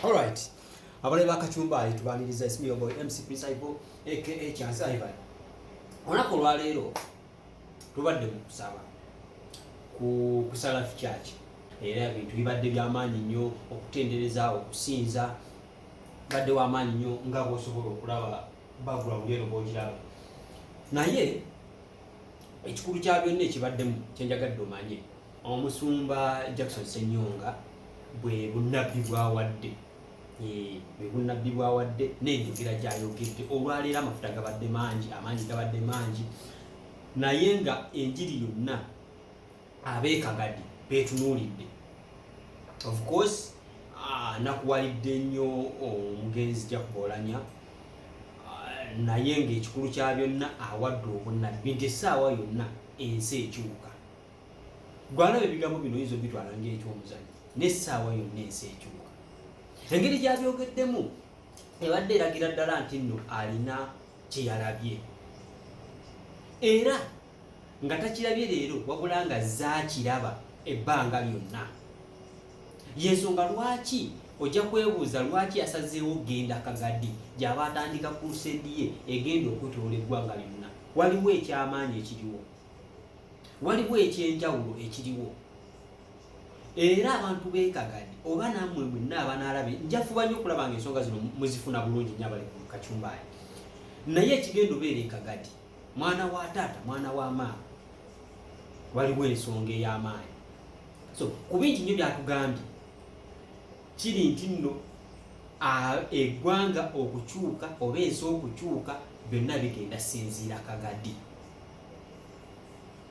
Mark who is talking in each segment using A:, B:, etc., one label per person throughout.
A: Alright. Abale ba Kachumba tubaniriza it's me your boy MC Prince Ivo aka Chance Ivan. Olunaku olwaleero tubadde mu kusaba ku Kusalafi Church era ebintu bibadde byamaanyi nnyo okutendereza okusinza badde wamaanyi nnyo nga bw'osobola okulaba background eno bw'ogiraba naye ekikulu kya byonna ekibaddemu kyenjagadde omanye omusumba Jackson Ssenyonga bwe bunnabbi bwawadde bwe bunnabbi bwawadde n'enjogera gy'ayogedde olwaleero amafuta gabadde mangi amaanyi gabadde mangi naye nga enjiri yonna ab'ekagadi beetunuulidde of course anakuwalidde nnyo omugenzi Jacob Oulanyah naye ng'ekikulu kya byonna awadde obunnabbi nti essaawa yonna ensi ekyuka. Gwalaba ebigambo bino oyinza obitwala ng'ekyomuzannyo n'essaawa yonna ensi ekyuka. Engeri gy'abyogeddemu ebadde eragira ddala nti nno alina kye yalabye era nga takirabye leero wabula nga zaakiraba ebbanga lyonna. Y'ensonga lwaki ojja kwebuuza lwaki yasazeewo okugenda Kagadi gy'aba atandika crusade ye egenda okwetoloola eggwanga lyonna. Waliwo eky'amaanyi ekiriwo. Waliwo eky'enjawulo ekiriwo. Era abantu b'e Kagadi oba nammwe mwenna abanaalaba njafuba nnyo okulaba nga ensonga zino muzifuna bulungi nnyo abali ku Kacumbaayi. Naye ekigenda obeera e Kagadi, mwana wa taata, mwana wa maama, waliwo ensonga ey'amaanyi. So ku bingi nnyo byatugambye kiri nti nno eggwanga okukyuka oba ensi okukyuka byonna bigenda sinziira Kagadi.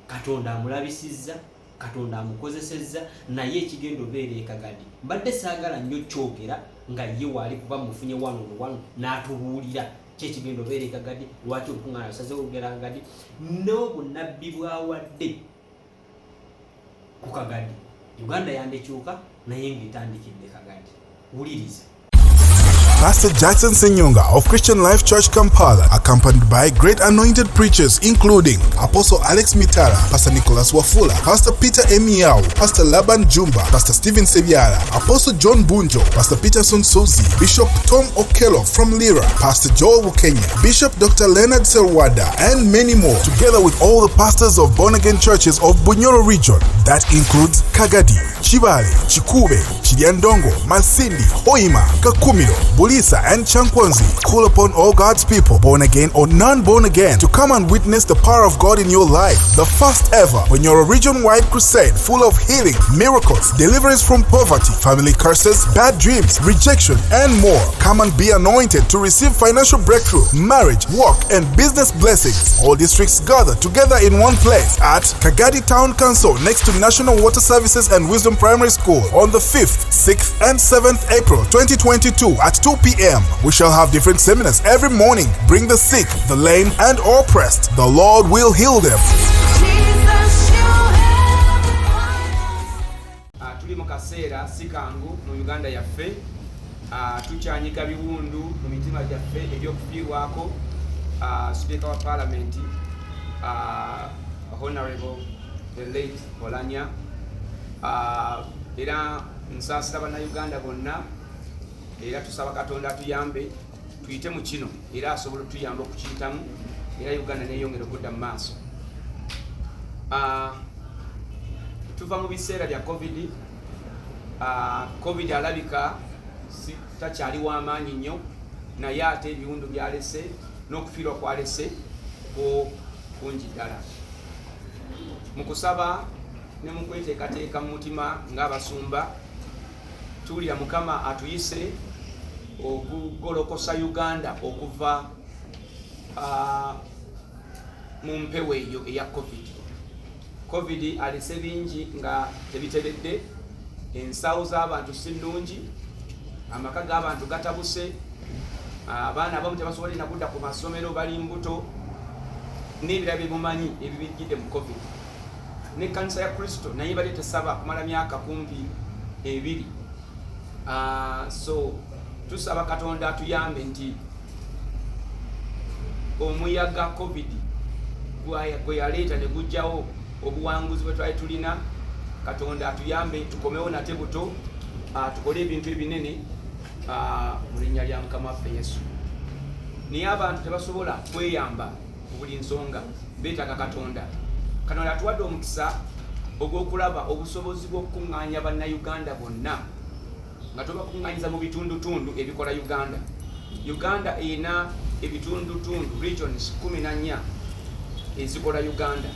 A: Katonda amulabisizza, Katonda amukozesezza, naye ekigenda obeera e Kagadi mbadde saagala nnyo kyogera nga ye waali kuba mufunye wano no wano n'atubuulira ki ekigenda obeera e Kagadi, lwaki olukuŋŋaana lusazeewo okugenda Kagadi n'obunnabbi bw'awadde ku Kagadi. Uganda yandikyuka naye ng'etandikidde Kagadi. Wuliriza.
B: Pastor Jackson Senyonga of Christian Life Church Kampala, accompanied by great anointed preachers including Apostle Alex Mitara, Pastor Nicholas Wafula, Pastor Peter Emiao, Pastor Laban Jumba, Pastor Stephen Sebiara, Apostle John Bunjo, Pastor Peterson Sozi, Bishop Tom Okello from Lira, Pastor Joel Bukenya, Bishop Dr. Leonard Selwada, and many more, together with all the pastors of born-again churches of Bunyoro region. That includes Kagadi, Chibale, Chikube, Kiryandongo, Masindi, Hoima, Kakumiro, Bulisa, and Kyankwanzi. Call upon all God's people, born again or non-born again, to come and witness the power of God in your life. The first ever Bunyoro region-wide crusade full of healing, miracles, deliverance from poverty, family curses, bad dreams, rejection, and more. Come and be anointed to receive financial breakthrough, marriage, work, and business blessings. All districts gather together in one place at Kagadi Town Council next to National Water Services and Wisdom Primary School on the 5th, 6th, and 7th April 2022 at 2 p.m. We shall have different seminars every morning. Bring the sick, the lame, and oppressed. The Lord will heal them.
C: Jesus, you have the final
D: Tuli mu kaseera si kangu mu Uganda yaffe. Tukyanyiga biwundu mu mitima gyaffe ebyokufiirwako sipiika wa paalamenti, Honorable the late Oulanyah. Era nsaasira bannayuganda bonna era tusaba Katonda atuyambe tuyite mu kino era asobola otuyamba okukiyitamu era Uganda neyongera okudda mu maaso. Tuva mu biseera bya COVID. COVID alabika si takyali w'amaanyi nnyo naye ate ebiwundu byalese n'okufiirwa kwalese kwo kungi ddala. Mu kusaba ne mu kweteekateeka mu mutima ng'abasumba tuwulira Mukama atuyise okugolokosa Uganda okuva mu mpewo eyo eya COVID. COVID alese bingi nga tebiteredde, ensawo z'abantu si nnungi, amaka g'abantu gatabuse, abaana abamu tebasobola na kudda ku masomero bali mbuto n'ebirala byemumanyi ebibijjidde mu COVID. N'ekkanisa ya Kristo naye bali tesaba kumala myaka kumpi 2. So tusaba Katonda atuyambe nti omuyaga COVID gwe yaleeta ne gujjawo obuwanguzi bwe twali tulina, Katonda atuyambe tukomewo nate buto, tukole ebintu ebinene Mu linnya lya Mukama waffe Yesu. Naye abantu tebasobola kweyamba mu buli nsonga, beetaaga Katonda. Katonda atuwadde omukisa ogw'okulaba obusobozi bw'okukuŋŋaanya Bannayuganda bonna nga tubakuŋŋaanyiza mu bitundutundu ebikola Uganda. Uganda erina ebitundutundu, regions, 14 ezikola Uganda.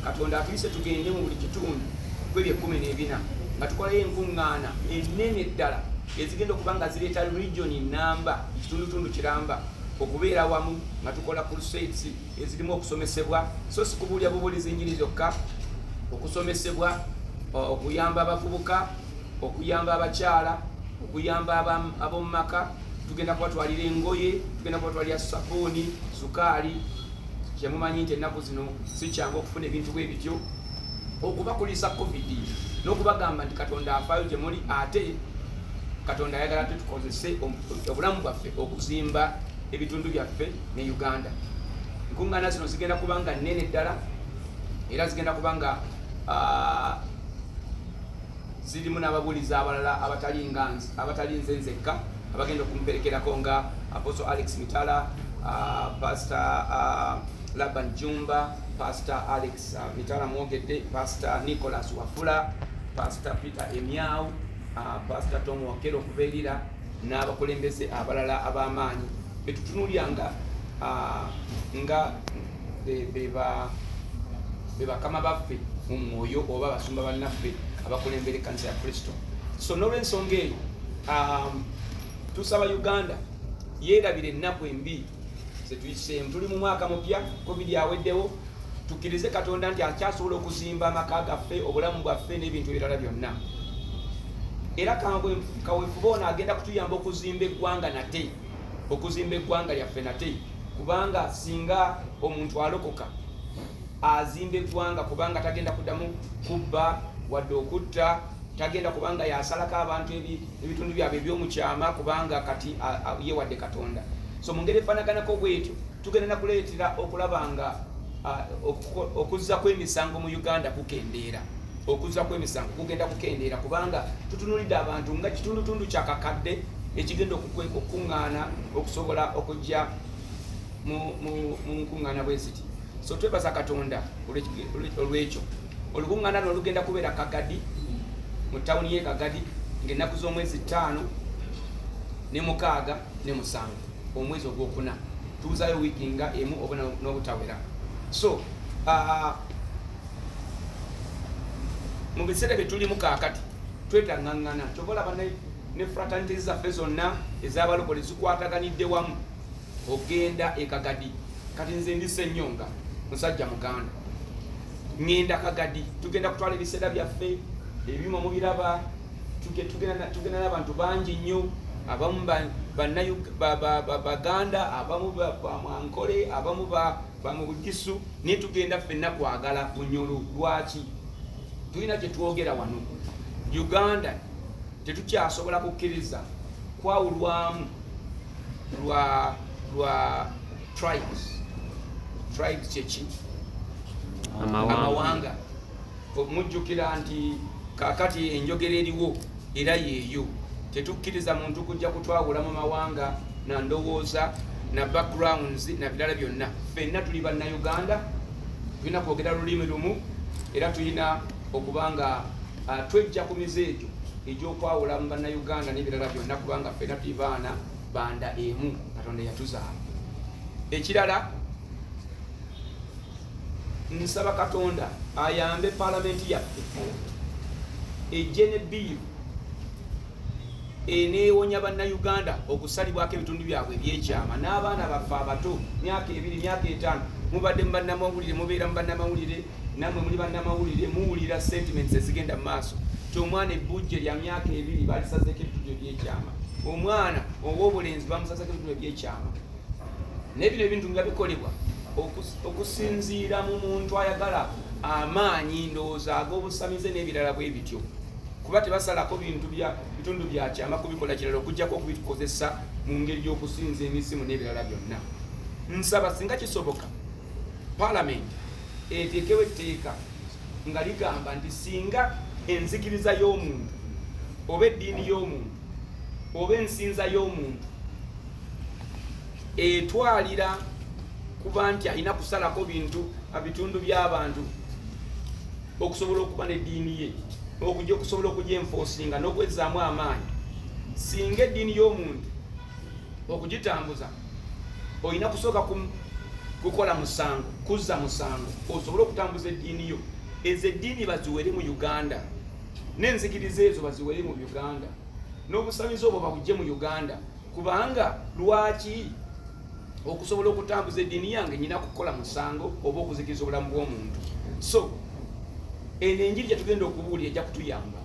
D: Katonda atuyise tugende mu buli kitundu kwebyo 14 nga tukolayo enkuŋŋaana ennene ddala ezigenda okuba nga zireeta region namba, ekitundutundu kiramba, okubeera wamu nga tukola crusades ezirimu okusomesebwa, so si kubuulya bubulizi njiri zokka, okusomesebwa, okuyamba abavubuka, okuyamba abakyala, okuyamba ab'omu maka. Tugenda kubatwalira engoye, tugenda kubatwalira sabuuni, sukaali. Kyemumanyi nti ennaku zino si kyangu okufuna ebintu bwe bityo, okubakulisa COVID n'okubagamba nti Katonda afaayo gye muli, ate Katonda ayagala tutukozese obulamu bwaffe okuzimba ebitundu byaffe ne Uganda. Enkuŋŋaana zino zigenda kuba nga nnene ddala, era zigenda kuba nga zirimu n'ababuulizi abalala abatali nze nzekka, abagenda okumperekerako nga Apostle Alex Mitala, Pastor Laban Jumba, Pastor Alex Mitala Mwogedde, Pastor Nicholas Wafula, Pastor Peter Emiau, Pastor Tom Wakero okuva erira, n'abakulembeze abalala ab'amaanyi betutunuulira nga be bakama baffe mu mwoyo oba abasumba bannaffe abakulembera ekkanisa ya Kristo. So n'olwensonga eyo, tusaba Uganda yeerabira ennaku embi zetuyiseemu. Tuli mu mwaka mupya, COVID aweddewo. Tukkirize Katonda nti akyasobola okuzimba amaka gaffe, obulamu bwaffe n'ebintu ebirala byonna. Era kaweefube ono agenda kutuyamba okuzimba eggwanga nate, okuzimba eggwanga lyaffe nate, kubanga singa omuntu alokoka azimba eggwanga, kubanga tagenda kuddamu kubba wadde okutta, tagenda kubanga yasalako abantu ebitundu byabwe ebyomukyama, kubanga kati yewadde Katonda. So mu ngeri efaanaganako bwetyo, tugenda nakuleetera okulaba nga okuzza kw'emisango mu Uganda kukendeera. Okuzza kw'emisango kugenda kukendeera kubanga tutunuulidde abantu nga kitundutundu kya kakadde ekigenda okukuŋŋaana okusobola okujja mu nkuŋŋaana bwe ziti. So twebaza Katonda olw'ekyo. Olukuŋŋaana luno lugenda kubeera Kagadi, mu tawuni y'e Kagadi, ng'ennaku z'omwezi 5 ne 6 ne 7 omwezi ogwokuna. Tuwuzaayo wiiki nga emu oba n'obutawera. So mu biseera bye tulimu kaakati twetaŋŋaŋŋana. Kyova olaba ne fraternities zaffe zonna ez'abalokole zikwataganidde wamu ogenda e Kagadi. Kati nze ndi Ssenyonga, musajja Muganda, ŋŋenda Kagadi. Tugenda kutwala ebiseera byaffe ebyuma mubiraba, tugenda n'abantu bangi nnyo, abamu Baganda, abamu Bamwankole, abamu Bamubugisu, naye tugenda ffenna kwagala Bunyoro. Lwaki? Tulina kye twogera wano. Uganda tetukyasobola kukkiriza kwawulwamu lwa tribes. Tribes kyeki? Amawanga. Mujjukira nti kaakati enjogera eriwo era yeeyo, tetukkiriza muntu kujja kutwawula mu mawanga na ndowooza na backgrounds na birala byonna. Ffenna tuli Bannayuganda, tulina kwogera lulimi lumu, era tulina okuba nga twejja ku mize egyo egy'okwawula mu Bannayuganda n'ebirala byonna, kubanga ffenna tuli baana banda emu, Katonda yatuzaala. Ekirala, nsaba Katonda ayambe paalamenti yaffe ejje ne bill eneewonya Bannayuganda okusalibwako ebitundu byabwe ebyekyama n'abaana baffe abato, myaka 2, myaka 5. Mubadde mu bannamawulire, mubeera mu bannamawulire, nammwe muli bannamawulire, muwulira sentiments ezigenda mu maaso ti omwana ebbujje lya myaka 2 balisazeeko ebitundu ebyekyama, omwana ow'obulenzi bamusazeeko ebitundu ebyekyama. Naye bino ebintu nga bikolebwa okusinziira mu muntu ayagala amaanyi, ndowooza ag'obusamize n'ebirala bwe bityo, kuba tebasalako bintu bya bitundu bya kyama kubikola kirala okuggyako okubikozesa mu ngeri y'okusinza emizimu n'ebirala byonna. Nsaba singa kisoboka paalamenti eteekewo etteeka nga ligamba nti singa enzikiriza y'omuntu oba eddiini y'omuntu Oba ensinza y'omuntu etwalira kuba nti alina kusalako bintu bitundu by'abantu okusobola okuba n'eddiini ye, okujja okusobola okugyenfoosinga n'okwezzaamu amaanyi. Singa eddiini y'omuntu okugitambuza olina kusooka kukola musango, kuzza musango osobole okutambuza eddiini yo, ezo eddiini baziwere mu Uganda, n'enzikiriza ezo baziwere mu Uganda, n'obusamize obwo babujje mu Uganda. Kubanga lwaki okusobola okutambuza eddiini yange nyina kukola musango oba okuzikiriza obulamu bw'omuntu? So eno enjiri gyetugenda okubuulira ejja kutuyamba.